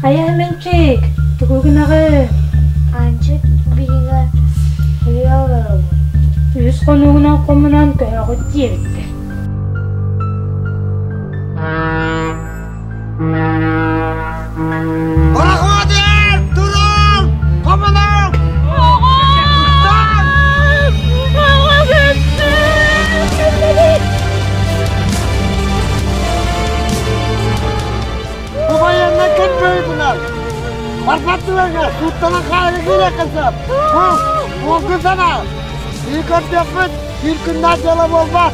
Хайа Мэнчик, тугу гынаҕын? Аанчык биһиги суруйа олоробут. Үс хонугунан хомунан көһөҕүт диэбиттэр. Пароходер, турун! Хомунуҥ! Бу военнай ким буйбунар? Барбаттыларга сууттанан хаайыга киириэххин сөп. Бу уолгун санаа. Биир көрдөхпүт, биир күннээх дьыала буолбат.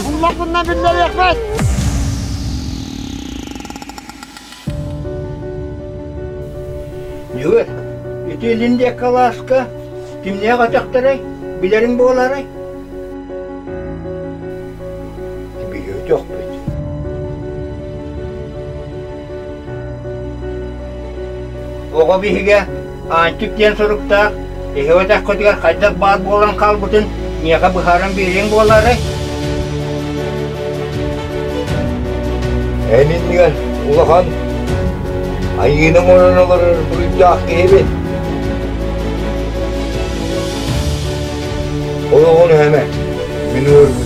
Буллахпынна биллэриэхпит. Дьүөр, ити илин диэки алааска кимнээх өтөхтөрөй, билэриҥ буолаарай? Биһи өтөхпүт. Оҕо биһигэ Аанчык диэн суруктаах эһи өтөххүтүгэр хайдах баар буолан хаалбытын миэхэ быһааран биэриэҥ буолаарай? Эн иннигэр улахан айыыны оҥорон олорор буруйдаах киһибин. Олоҕун өһөмө, мин уорбут.